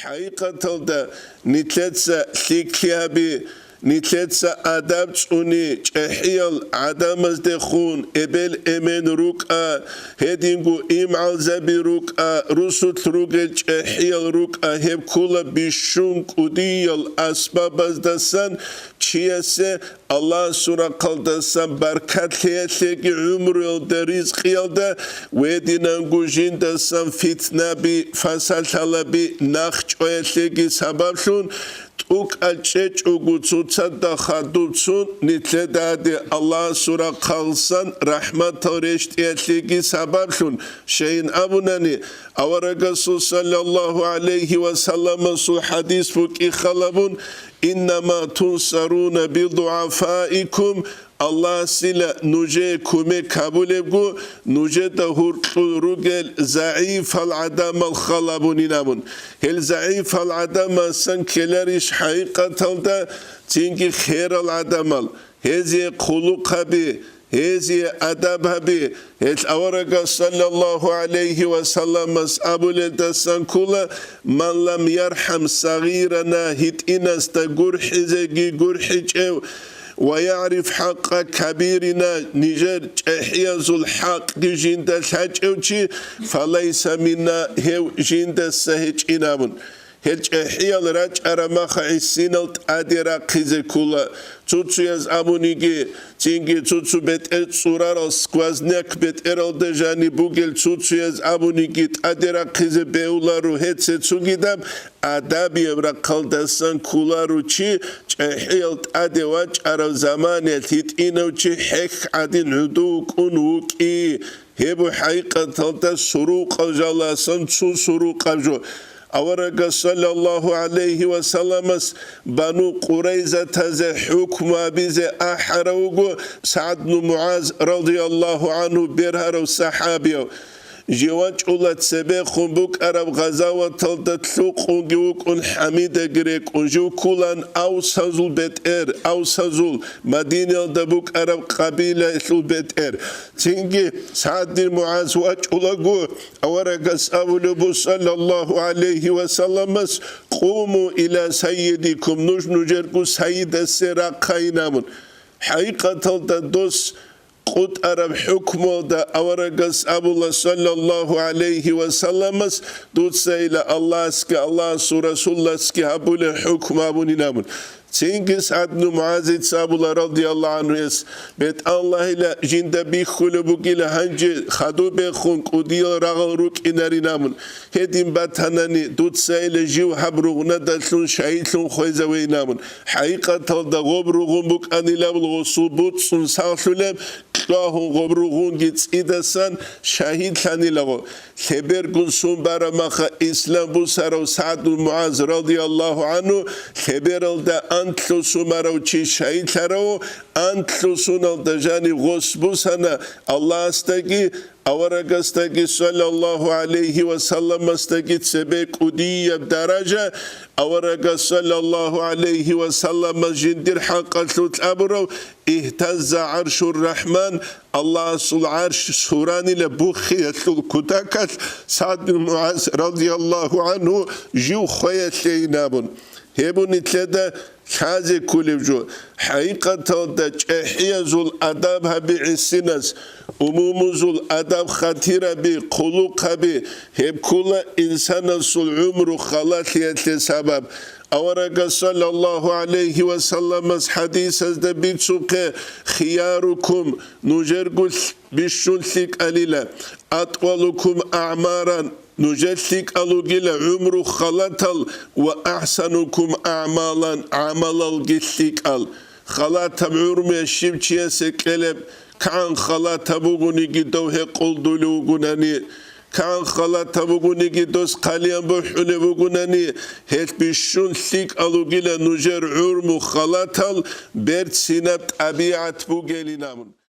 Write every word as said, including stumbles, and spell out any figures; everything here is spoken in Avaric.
ХӀакъикъаталда, нилъеца лъикӀлъи гьаби, нилъеца адаб цӀуни, чӀехӀиял гӀадамаздехун, эбел-эмен рукӀа, гьединго имгӀалзаби рукӀа, русулъ ругел чӀехӀиял рукӀа, гьеб ккола бищун кӀудиял асбабаздасан чиясе Аллагьасул рахъалдасан баркат лъеялъеги гӀумруялда, ризкъиялда, гьединанго жиндасан фитнаби, фасалъалаби, нахчӀваялъеги сабаблъун, тӀукӀал чӀечӀого цоцазда хадубцун, нилъеда гьаде Аллагьасул рахъалдасан рахӀматал рещтӀиялъеги сабаблъун, щайин абунани, аварагасул саллаллагьу гӀалайгьи ва салламасул хӀадис букӀин халабун: «Иннама тунсаруна бидугӀафаикум», Аллагьасила нужее кумек гьабулебго, нужеда гьуркьул ругел загӀипал гӀадамал халабунин абун. Гьел загӀипал гӀадамасан ккеларищ хӀакъикъаталда цинги херал гӀадамал, гьезие хъулухъ гьаби, гьезие адаб гьаби, Гьел аварагас, саллаллагьу гӀалайгьи ва салламас, абулелдасан ккола: «Ман лам ярхӀам сагъирана», гьитӀинасда гурхӀизеги гурхӀичӀев, «ва ягӀриф хӀакъа кабирина», нижер чӀехӀиязул хӀакъги жинда лъачӀев чи, «фалайса минна», гьев жиндаса гьечӀин абун. Гьел чӀехӀиял рачӀараб маха гӀисинал тӀаде рахъизе ккола. Цуцуяз абуниги, цинги цуцу бетӀер цӀурарал сквозняк бетӀералда жаниб бугел цуцуяз абуниги тӀаде рахъизе бегьуларо гьеце цугидаб, адабияб рахъалдасан кколаро чи чӀехӀиял тӀаде вачӀараб заманаялъ гьитӀинав чи хӀехь гӀадин гӀодов вукӀун вукӀи. Гьеб хӀакъикъаталда сурукъав жаласан цо сурукъаб жо. Аварагас, саллаллагьу гӀалайгьи ва салламас, Бану Къурайзатазе хӀукму гьабизе ахӀарав вуго СагӀд бну МугӀаз, радияллагьу гӀангьу, бергьарав сахӀабияв. Жив вачӀула цебехун букӀараб гъазаваталда лъукъунги вукӀун хӀамидаги рекӀун, жив кколаан авсазул бетӀер, авсазул, Мадинаялда букӀараб къабилаялъул бетӀер. Цинги СагӀд бин МугӀаз вачӀулаго, аварагас абулеб буго, саллаллагьу гӀалайгьи ва салламас: «Къуму иля сайидикум», нуж нужерго сайидасе рахъайин абун. ХӀакъикъаталда дос къотӀараб хӀукмуялда аварагас абула, саллаллагьу гӀалайгьи ва салламас: «Дуцайила Аллагьасги Аллагьасул Расуласги гьабулеб хӀукму абунин», абун. Цинги СагӀд бну МугӀазица абула, радияллагьу гӀангьу, гьес: «БетӀаллагьила жинда бихьулеб бугила гьанже хадубехун кӀудиял рагъал рукӀинарин», абун. Гьедин батанани, дуцайила жив гьаб ругънадалъун шагьидлъун хвезавейин абун. ХӀакъикъаталда гъоб ругъун букӀанилаб гъосул буцӀцӀун сахлъулеб, кьвагьун гъоб ругъунги цӀидасан шагьидлъанилаго. Лъебергун сун бараб маха ислам бусарав СагӀд бну МугӀаз, радияллагьу гӀангьу, лъебералда анлъго сумарав чи шагьидлъарав, анлъго суналда жанив гъос бусана Аллагьасдаги, аварагасдаги, саллаллагьу гӀалайгьи ва салламасдаги цебе кӀудияб даража, аварагас, саллаллагьу гӀалайгьи ва салламас, жиндир хӀакъалъулъ абурав: «Игьтазза гӀаршур рахӀман», Аллагьасул гӀарш суранила буххиялъул кутакалъ СагӀд бин МугӀаз, радияллагьу гӀангьу, жив хвеялъейин абун. Гьеб буго нилъеда лъазе кколеб жо. ХӀакъикъаталда чӀехӀиязул адаб гьаби гӀисинас, умумузул адаб хатир гьаби, хъулухъ гьаби, гьеб ккола инсанасул гӀумру халалъиялъе сабаб. Аварагас, саллаллагьу гӀалайгьи ва салламас, хӀадисазда бицухъе: «Хиярукум», нужерго лъ-, бищун лъикӀалила, «атвалукум аъмаран», нужер лъикӀал ругила гӀумру халатал, «ва ахӀсанукум аъмалан», гӀамалалги лъикӀал. Халатаб гӀумруялъ щив чиясе кьелеб, кигӀан халатаб бугониги дов гьекъолдулев вугунани, кигӀан халатаб бугониги дос хъалиян бухӀулев вугунани, гьелъ бищун лъикӀал ругила нужер гӀумру халатал, берцинаб тӀабигӀат бугелин абун.